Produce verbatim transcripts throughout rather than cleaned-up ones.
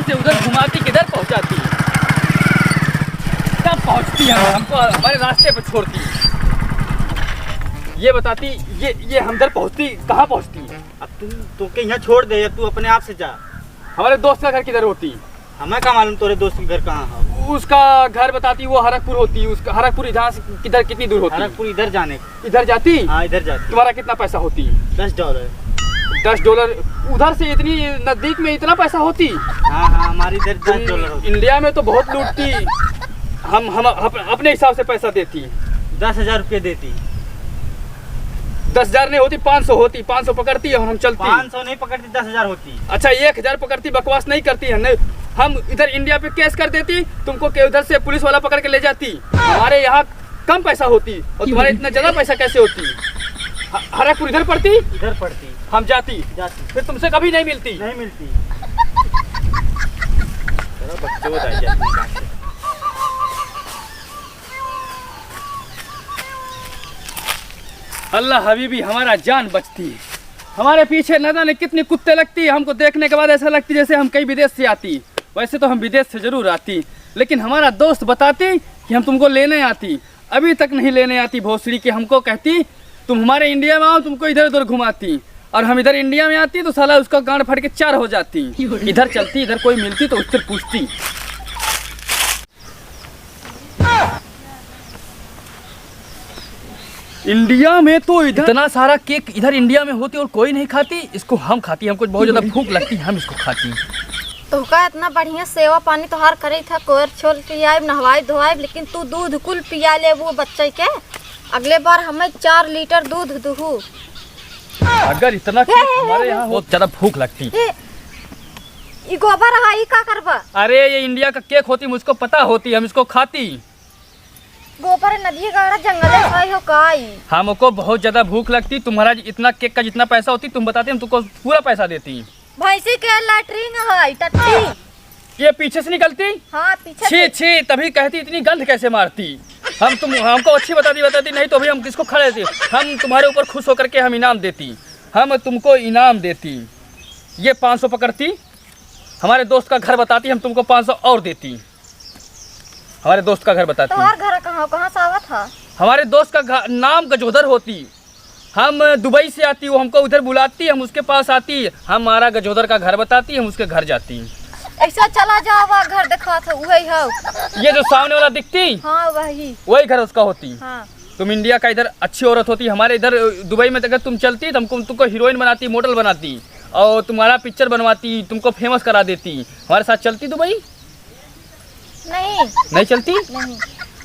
से उधर घुमाती, किधर पहुंचाती, कब पहुंचती है, हमको हमारे रास्ते पर छोड़ती, ये बताती, ये ये हम इधर पहुंचती, कहाँ पहुंचती? अब तू, तोके यहाँ छोड़ दे, अब तू अपने आप से जा। हमारे दोस्त का घर किधर होती? हमें का मालूम तोरे दोस्त के घर कहाँ है? उसका घर बताती, वो हरकपुर होती, उसका हरकपुर इधर से किधर, कितनी दूर होती? हरकपुर इधर जाने। इधर जाती? हाँ, इधर जाती। तुम्हारा कितना पैसा होती? दस डॉलर। दस डॉलर? उधर से इतनी नजदीक में इतना पैसा होती? हाँ, हाँ, हमारी इधर दस तुम डॉलर होती। इंडिया में तो बहुत लूटती। हम हम अप, अपने हिसाब से पैसा देती। दस हजार रुपये देती। दस हजार नहीं होती, पाँच सौ होती। पाँच सौ पकड़ती और हम चलती। पाँच सौ नहीं पकड़ती, दस हजार होती। अच्छा, एक हजार पकड़ती, बकवास नहीं करती है। नहीं, हम इधर इंडिया पे केस कर देती, तुमको के उधर से पुलिस वाला पकड़ के ले जाती। हमारे यहाँ कम पैसा होती और तुम्हारे इतना ज्यादा पैसा कैसे होती? ह-, हरकपुर इधर पड़ती, इधर पड़ती। हम जाती, जाती। फिर तुमसे कभी नहीं मिलती। नहीं मिलती। तेरा बकचोद आ गया अपने काम से। अल्लाह हबीबी, हमारा जान बचती। हमारे पीछे न जाने कितने कुत्ते लगती। हमको देखने के बाद ऐसा लगती जैसे हम कहीं विदेश से आती। वैसे तो हम विदेश से जरूर आती, लेकिन हमारा दोस्त बताती कि हम तुमको लेने आती। अभी तक नहीं लेने आती भोसड़ी के। हमको कहती, "तुम हमारे इंडिया में आओ, तुमको इधर उधर घुमाती।" और हम इधर इंडिया में आती तो साला उसका गांड फट के चार हो जाती। इधर चलती, इधर कोई मिलती तो उससे पूछती। इंडिया में तो इधर इतना सारा केक इधर इंडिया में होती और कोई नहीं खाती, इसको हम खाती। हमको बहुत ज्यादा भूख लगती, हम इसको खाती। तोहका इतना बढ़िया सेवा पानी तोहार करे था, कोयर छोल पियाइब, नहवाइब धोआइब, लेकिन तू दूध कुल पिया लेबू बच्चे के। अगले बार हमें चार लीटर दूध दुहू। अगर इतना हे, केक हे, हे, हमारे हे। यहाँ हो, बहुत ज्यादा भूख लगती। हे, ई गोबर है, ई का करबा? अरे, ये इंडिया का केक होती, मुझको पता होती, हम इसको खाती। गोबर नदी गाड़ा जंगल है, खाई हो काई? हमको बहुत ज्यादा भूख लगती, तुम्हारा इतना केक का जितना पैसा होती, तुम बताते, हम तुमको पूरा पैसा देती। भैंसी के लैट्रिन है, टट्टी। ये पीछे से निकलती? हाँ, पीछे छी, से। छी, तभी कहती इतनी गंध कैसे मारती? हम तुम, हमको अच्छी बताती, बताती नहीं तो अभी हम किसको खड़े थे? हम तुम्हारे ऊपर खुश होकर के हम इनाम देती, हम तुमको इनाम देती। ये पाँच सौ पकड़ती, हमारे दोस्त का घर बताती, हम तुमको पाँच सौ और देती। हमारे दोस्त का घर बताती। तोहार घर कहाँ, कहाँ से आवत है? हमारे दोस्त का घ-, नाम गजोधर होती। हम दुबई से आती, वो हमको उधर बुलाती, हम उसके पास आती, हमारा गजोधर का घर बताती, हम उसके घर जाती। ऐसा चला जावा, घर दिखात है, वही है। ये जो सामने वाला दिखती? हाँ, वही। वही घर उसका होती। हाँ। तुम इंडिया का इधर अच्छी औरत होती, हमारे इधर दुबई में अगर तुम चलती तो हमको, तुमको हीरोइन बनाती, मॉडल बनाती और तुम्हारा पिक्चर बनवाती, तुमको फेमस करा देती। हमारे साथ चलती दुबई? नहीं। नहीं चलती? नहीं।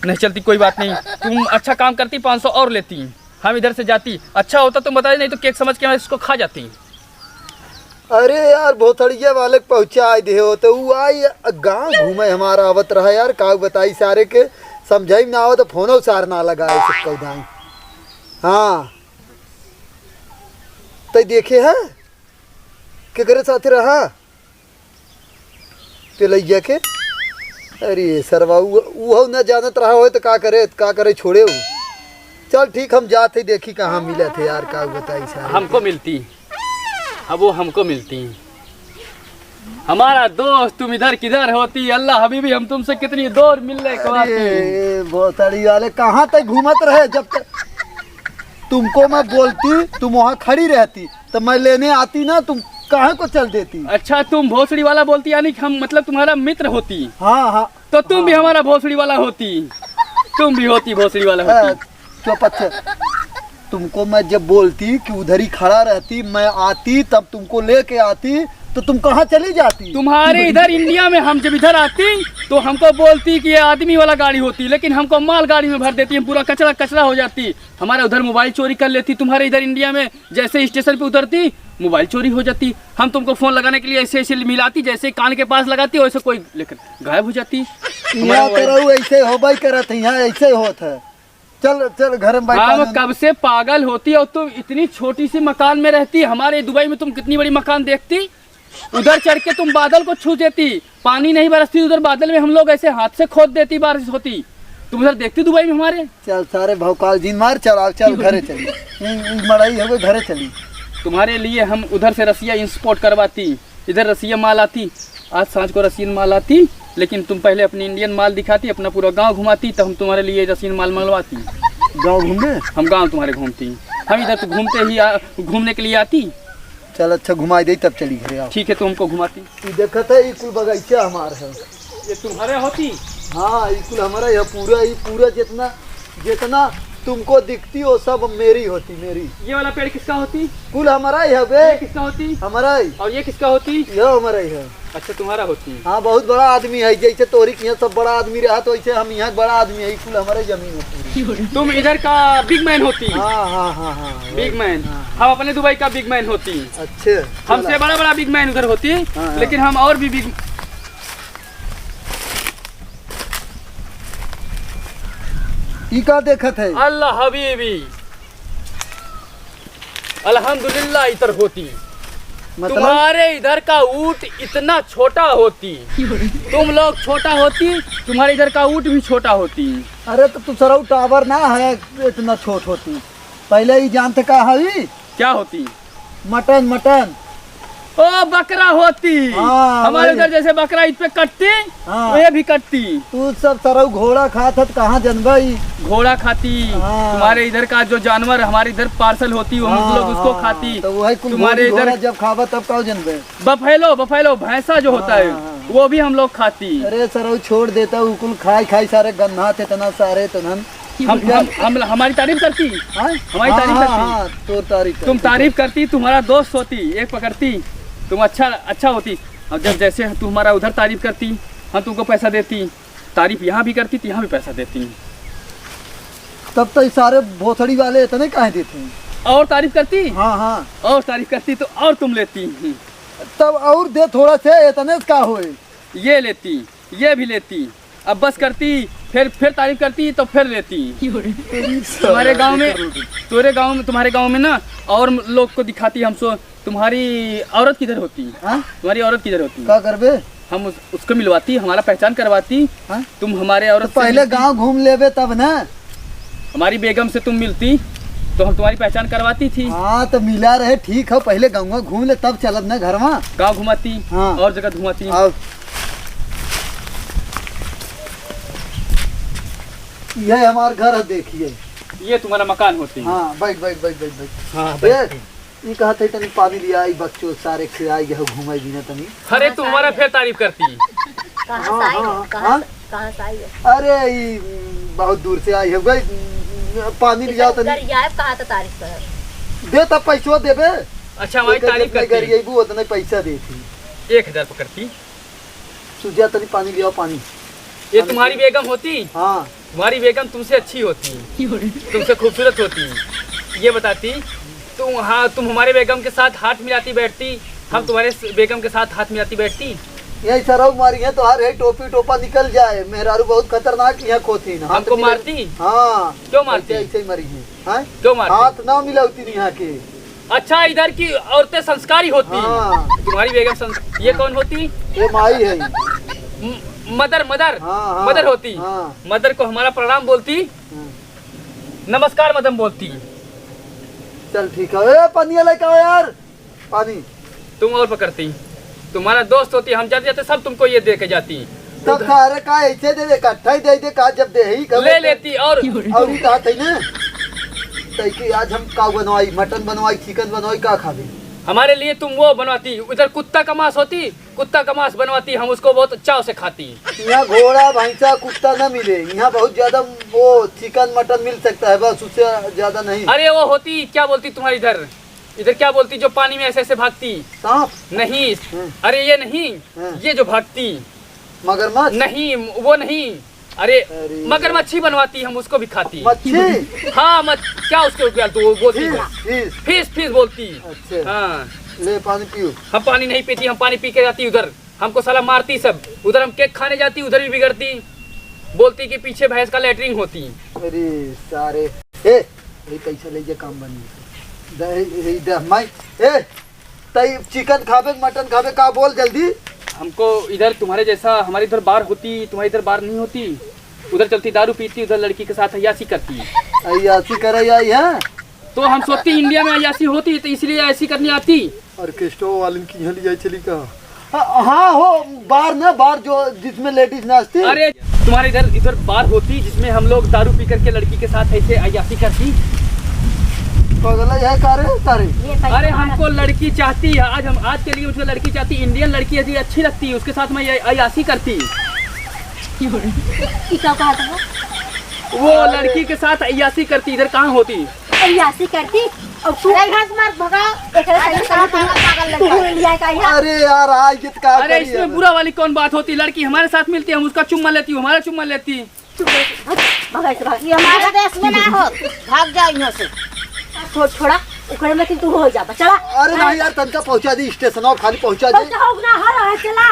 नहीं चलती, कोई बात नहीं। तुम अच्छा काम करती, पाँच सौ और लेती। हम इधर से जाती। अच्छा होता तुम बताते, नहीं तो केक समझ के हम इसको खा जाती। अरे यार, भोथड़िया वाले के पहुँचाइ देहो, तो ऊ आई गाँव घूमे हमारा आवत रहा यार, का बताई सारे के, समझाई में ना आवत, तो फोनो सार ना लगाए, सब कह दाई। हाँ, तै देखे है, केकरे साथे रहा? पेलैया के? अरे सरवा, उ-, उहौ न जानत रहा होय त का करे, का करे, छोड़े उ। चल ठीक, हम जात ही, देखी कहाँ मिलत है यार, का बताई सारे। हमको मिलती, अब वो हमको मिलती। हमारा दोस्त, तुम इधर किधर होती? अल्लाह हबीबी, हम तुमसे कितनी दूर मिलने को आती। अरे, भोसड़ी वाले, कहाँ तक घूमत रहे? जब तक तुमको मैं बोलती, तुम वहाँ खड़ी रहती। तो मैं लेने आती ना, तुम काहे को चल देती? अच्छा, तुम भोसड़ी वाला बोलती, यानी कि हम, मतलब, तुम्हारा मित्र होती। हाँ, हाँ। तो तुम भी हाँ। हमारा भोसड़ी वाला होती, तुम भी होती भोसड़ी वाला हाँ, होती। चुप, अच्छा। तुमको मैं जब बोलती कि उधर ही खड़ा रहती, मैं आती, तब तुमको लेके आती, तो तुम कहाँ चली जाती? तुम्हारे इधर इंडिया में हम जब इधर आती, तो हमको बोलती कि ये आदमी वाला गाड़ी होती, लेकिन हमको मालगाड़ी में भर देती, हम पूरा कचरा, कचरा हो जाती। हमारा उधर मोबाइल चोरी कर लेती, तुम्हारे इधर इंडिया में जैसे स्टेशन पे उतरती, मोबाइल चोरी हो जाती। हम तुमको फोन लगाने के लिए ऐसे ऐसे मिलाती, जैसे कान के पास लगाती, वैसे कोई लेकर गायब हो जाती। हमारा यहाँ मोबाइल तरह ऐसे होबे करत है, यहाँ ऐसे होत है। चल, चल, घर में बैठ हम जा। कब से पागल होती और तुम इतनी छोटी सी मकान में रहती, हमारे दुबई में तुम कितनी बड़ी मकान देखती। उधर चढ़ के तुम बादल को छू देती, पानी नहीं बरसती, उधर बादल में हम लोग ऐसे हाथ से खोद देती, बारिश होती। तुम उधर देखती दुबई में हमारे। चल सारे भौकाल जिन मार, चल, आओ, चल, घरे चली। ई, ई मड़ई हवे, घरे चली। तुम्हारे लिए हम उधर से रसिया इंपोर्ट करवाती, इधर रसिया माल आती। आज सांझ को रसीन माल आती, लेकिन तुम पहले अपनी इंडियन माल दिखाती, अपना पूरा गांव घुमाती, तो हम तुम्हारे लिए रसीन माल मंगवाती। गांव घूमने? हम गांव तुम्हारे घूमती। हम इधर तो घूमते ही आ, घूमने के लिए आती। चल अच्छा घुमाई दे, तब चली घरे आओ। ठीक है, तो हमको घुमाती। ये देखत है, ये कुल बगीचा हमार है। ये तुम्हारे होती? हाँ, ये कुल हमारा है पूरा, ये पूरा जितना, जितना तुमको दिखती हो सब मेरी होती, मेरी। ये वाला पेड़ किसका होती? कुल हमारा ही है बे। ये किसका होती? हमारा ही। और ये किसका होती? ये हमारा ही है। अच्छा, तुम्हारा होती। हाँ, बहुत बड़ा आदमी है, जैसे तोरी के यहाँ सब बड़ा आदमी रहा, तो वैसे हम यहाँ बड़ा आदमी है, कुल हमारे जमीन है पूरी। तुम इधर का बिग मैन होती। हाँ, हाँ, हाँ, हाँ, बिग मैन। हाँ, हाँ। हम अपने दुबई का बिग मैन होती। अच्छे। हमसे बड़ा बड़ा बिग मैन उधर होती, हाँ, हाँ। लेकिन हम और भी बिग। ई का देखत है? अल्लाह हबीबी, अल्हम्दुलिल्लाह इधर होती। मतलब? तुम्हारे इधर का ऊँट इतना छोटा होती, तुम लोग छोटा होती, तुम्हारे इधर का ऊँट भी छोटा होती। अरे तो तू सरऊ टावर ना है, इतना छोट होती। पहले ही जानते का हई? क्या होती? मटन, मटन। ओ, बकरा होती। हाँ, हमारे वही। उधर जैसे बकरा ईद पे कटती, हाँ। वो ये भी कटती। तू सब सरऊ घोड़ा खात हत, कहाँ जनबा ई? घोड़ा खाती। हाँ। तुम्हारे इधर का जो जानवर हमारे इधर पार्सल होती, वो हम हाँ, लोग उसको हाँ। खाती। तो वही कुल तुम्हारे घोड़ी इधर घोड़ा जब खाबा, तब का जनबे? बफेलो, बफेलो, भैंसा जो होता हाँ, है, हाँ, हाँ। वो भी हम लोग खाती। अरे सरऊ छोड़ देता, वो कुल खाई खाई सारे गन्ना थे, इतना सारे तो हम हम, हम, हम, हमारी तारीफ करती? हाँ? हमारी हाँ, तारीफ हाँ, करती? हाँ, तोर तारीफ तुम करती। तारीफ करती, तुम्हारा दोस्त होती, एक पकड़ती, तुम अच्छा, अच्छा होती। अब जब जैसे तुम हमारा उधर तारीफ करती, हम तुमको पैसा देती, तारीफ यहाँ भी करती तो यहाँ भी पैसा देती। तब तो ये सारे भोसड़ी वाले इतने काहे देते हैं? और तारीफ करती? हाँ, हाँ। और तारीफ करती तो और तुम लेती। तब और दे थोड़ा से, इतने से का होए? ये लेती, ये भी लेती, अब बस करती, फिर, फिर तारीफ करती तो फिर लेती। तेरी तुम्हारे साला गाँव में, बेकार होती। तुम्हारे गाँव में, तुम्हारे गाँव में ना और लोग को दिखाती हम सो, तुम्हारी औरत किधर होती? हाँ? तुम्हारी औरत किधर होती? का करबे? हम उस, उसको मिलवाती, हमारा पहचान करवाती। हाँ? तुम हमारे औरत तो से पहले मिलती। गाँव घूम लेबे तब ना। हमारी बेगम से तुम मिलती तो हम तुम्हारी पहचान करवाती थी। हाँ, तो मिला रहे, ठीक है, पहले गाँव घूम ले, तब चलब ना घरवा। गाँव घुमाती, हाँ। और जगह घुमाती। अब यह हमार घर है, देखिए। ये तुम्हारा मकान होती। हाँ, बैठ, बैठ, बैठ, बैठ, बैठ। हाँ, ए, बैठ। ई कहत है, तनी पानी लिया, ई बच्चों सारे खिलाई, यह घूमे बिना तनी। अरे, तुम्हारा फिर तारीफ करती। कहाँ से आई है? हाँ, हाँ, कहाँ हाँ। से, कहाँ से आई है? अरे, ई, बहुत दूर से आई है, गई, पानी लिया तनी। गरियाब कहाँ से तारीफ कर? दे तब पैसो देबे। अच्छा, हमारी तारीफ करती। गरियाबू उतने पैसा देती। एक हजार पकड़ती। सुजिया, तनी पानी लियाओ, पानी। ये पानी तुम्हारी पियो। बेगम होती? हाँ। तुम्हारी बेगम तुमसे अच्छी होती, तुमसे खूबसूरत होती। ये बताती, तुम, हाँ, तुम हमारे बेगम के साथ हाथ मिलाती बैठती, हम तुम्हारे स-, बेगम के साथ हाथ मिलाती बैठती। यही सरऊ मारी है, तोहार है टोपी टोपा निकल जाए। मेहरारू बहुत खतरनाक यहाँ खोती ना। हमको मारती? हाँ। क्यों मारती? ऐसे, ऐसे ही मरी है। हाँ? क्यों मारती? हाथ ना मिलावती यहाँ के। अच्छा, इधर की औरतें संस्कारी होती। हाँ। तुम्हारी बेगम संस-, ये कौन होती? ये माई है। म-, मदर, मदर। हाँ, हाँ, मदर होती। हाँ। मदर को हमारा प्रणाम बोलती। हाँ। नमस्कार मदम बोलती। चल ठीक है। ए, पानी लेके आओ यार। पानी। तुम और पकड़ती। तुम्हारा दोस्त होती, हम जाते जाते सब तुमको ये दे के जाती। तब सारे का ऐसे दे दे, इकट्ठा ही दे दे, का जब दे ही कब ले लेती और और ही कहा थे ना, तै कि आज हम का बनवाई, मटन बनवाई, चिकन बनवाई, का खाबे? हमारे लिए तुम वो बनवाती, उधर कुत्ता का मांस होती, कुत्ता का मांस बनवाती, हम उसको बहुत चाव से खाती। यहाँ घोड़ा, भैंसा, कुत्ता ना मिले, यहाँ बहुत ज्यादा वो चिकन, मटन मिल सकता है, बस उससे ज्यादा नहीं। अरे वो होती, क्या बोलती तुम्हारी इधर, इधर क्या बोलती जो पानी में ऐसे ऐसे भागती? सांप? नहीं। हाँ। अरे ये नहीं, हाँ। ये जो भागती। मगरमच्छ? नहीं, वो नहीं। अरे, अरे। मगरमच्छी बनवाती, हम उसको भी खाती। मच्छी? हाँ, मत-, क्या उसको क्या तो वो बोलती फिश, है। फिश। फिश, फिश बोलती। अच्छा। हाँ। ले, पानी पियो। हम पानी नहीं पीती, हम पानी पी के जाती उधर। हमको साला मारती सब। उधर हम केक खाने जाती, उधर भी बिगड़ती। बोलती कि पीछे भैंस का लेटरिन होती। अरे सारे। ए, ये पैसा ले जा, काम बनी। दे, ये दे, माई। ए, तई चिकन खाबे, मटन खाबे, का बोल जल्दी? हमको इधर तुम्हारे जैसा, हमारी इधर बार होती, तुम्हारी इधर बार नहीं होती। उधर चलती दारू पीती, उधर लड़की के साथ अय्यासी करती। अय्यासी करे आई है? तो हम सोचती इंडिया में अय्यासी होती तो इसलिए ऐसी करनी आती। ऑर्केस्ट्रा वालन की यहाँ ले जाए चली का? हाँ, हाँ हो, बार ना, बार जो जिसमें लेडीज नाचती। अरे, तुम्हारे इधर, इधर बार होती जिसमें हम लोग दारू पी करके लड़की के साथ ऐसे अय्यासी करती? पगला है का रे, तारे? ये पैसा अरे, वाला हमको लड़की चाहती है, आज हम, आज के लिए मुझे लड़की चाहती, इंडियन लड़की ऐसी अच्छी लगती है, उसके साथ मैं ये अय्यासी करती। ये क्या कहा था? वो अरे। लड़की के साथ अय्यासी करती, इधर कहाँ होती? अय्यासी करती। और तू अरे, घास मार, भगा। एकरे सही अरे, सही पागल, पागल तू लड़का। इंडिया का है। अरे यार, आज ये तो का अरे, करी इसमें अब? बुरा वाली कौन बात होती? लड़की हमारे साथ मिलती, हम उसका चुम्मा लेती, वो हमारा चुम्मा लेती। चुप रह, भाग, भाग ऐसे भाग। ये हमारे देश में ना हो, भाग जाओ यहाँ से। छोड़, छोड़ा, ओकरे में तू हो जा, चला। अरे नहीं यार, तनका पहुँचा दी स्टेशन, और खाली पहुँचा दे। पहुँचा हो ना, हर है, चला।